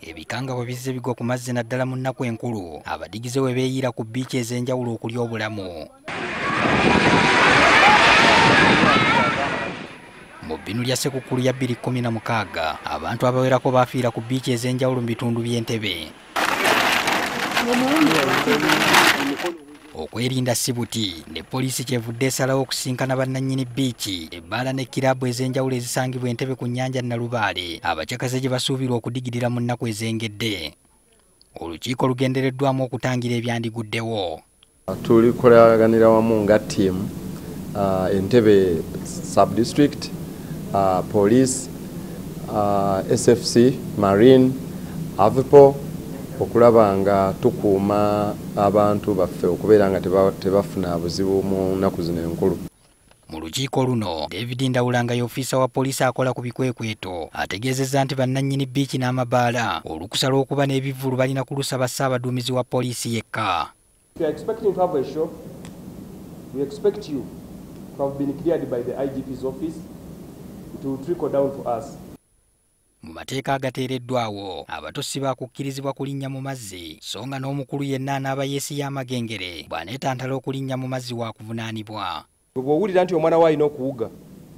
Ebikangabwa bizze bigwa ku mazzi naddala mu nnaku enkulu abadigize we beeyiira ku bbiici ez'enjawulo okulya obulamu. Mu bbinu lya Ssekukkulu ya 2016 abantu abawerako baafiira ku bbiici ez'enjawulo mu bitundu by'Entebbe. Okwerinda si buti ne poliisi kyevudde esalawo okusinkana bannannyini bbiici, ebbaala ne kiraabu ez'enjawulo ezisangibwa Entebbe ku nnyanja Nalubaale abacakaze gye basuubirwa okudigirira mu nnaku ezengedde. Olukiiko lugendereddwamu okutangira ebyandiguddewo. Tulikolaganira wamu nga ttiimu Entebbe sub-district, police, SFC, Marine, AVPO okulaba nga tukuuma abantu baffe okubeera nga tebafuna buzibu mu nnaku zino enkulu. Mu lukiiko luno David Ndawula nga y'ofiisa wa poliisi akola ku bikwekweto ategeezezza nti bannannyini bbiici n'amabaala olukusa lw'okuba n'ebivvulu balina kulusaba ssaabaduumizi wa poliisi yekka. If you are expecting to have a show, we expect you to have been cleared by the IGP's office. It will trickle down to us. Mu mateeka agateereddwawo abato si baakukkirizibwa kulinnya mu mazzi, so nga n'omukulu yenna anaaba yeesiye amagengere bw'aneetantala okulinnya mu mazzi waakuvunaanibwa. Bw'owulira nti omwana we alina okuwuga,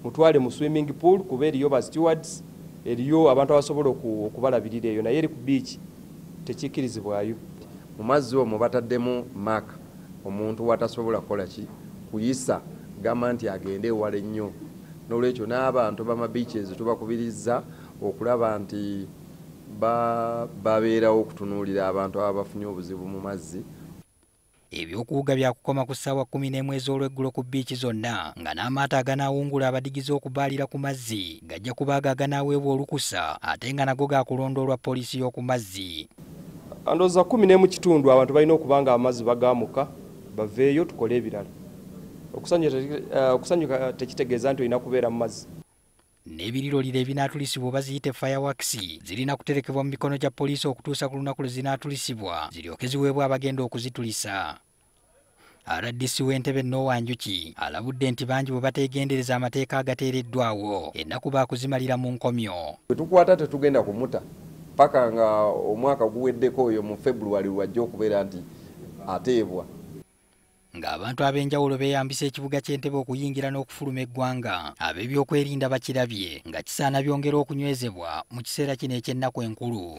mutwale mu swimming pool kuba eriyo ba stewards, eriyo abantu abasobola okubalabirira eyo, naye eri ku beach tekikkirizibwayo. Mu mazzi omwo bataddemu mark omuntu watasobola kukola ki kuyisa gamba nti agende ewala ennyo. N'olwekyo n'abantu b'amabeaches tubakubirizza okulaba nti babeerawo okutunuulira abantu abafunye obuzibu mu mazzi. Ebyokuwuga byakukoma ku ssaawa 11 ez'olweggulo ku bbiici zonna nga n'amaato aganaawungula abadigize okubaalira ku mazzi gajja kubaago aganaaweebwa olukusa ate nga nago gaakulondoolwa poliisi y'oku mazzi. Ndowooza 11:15 abantu balina okuba nga amazzi bagaamuka baveeyo tukole ebirala. Okusanyuka tekitegeeza nti olina kubeera mu mazzi. N'ebiriroliro ebinaatulisibwa oba ziyite fireworks zirina kuterekebwa mu mikono gya poliisi okutuusa ku lunaku lwe zinaatulisibwa ziryoke ziweebwe abagenda okuzitulisa. RDC w'Entebbe Noah Njuki alabudde nti bangi bwe bateegendereza amateeka agateereddwawo ennaku baakuzimalira mu nkomyo. Bwe tukwata tetugenda kumuta paka nga omwaka guweddeko oyo mu February lwajja okubeera nti ateebwa. Ng'abantu ab'enjawulo beeyambisa ekibuga ky'Entebbe okuyingira n'okufuluma eggwanga, ab'ebyokwerinda bakirabye nga kisaana byongera okunywezebwa mu kiseera kino eky'ennaku enkulu.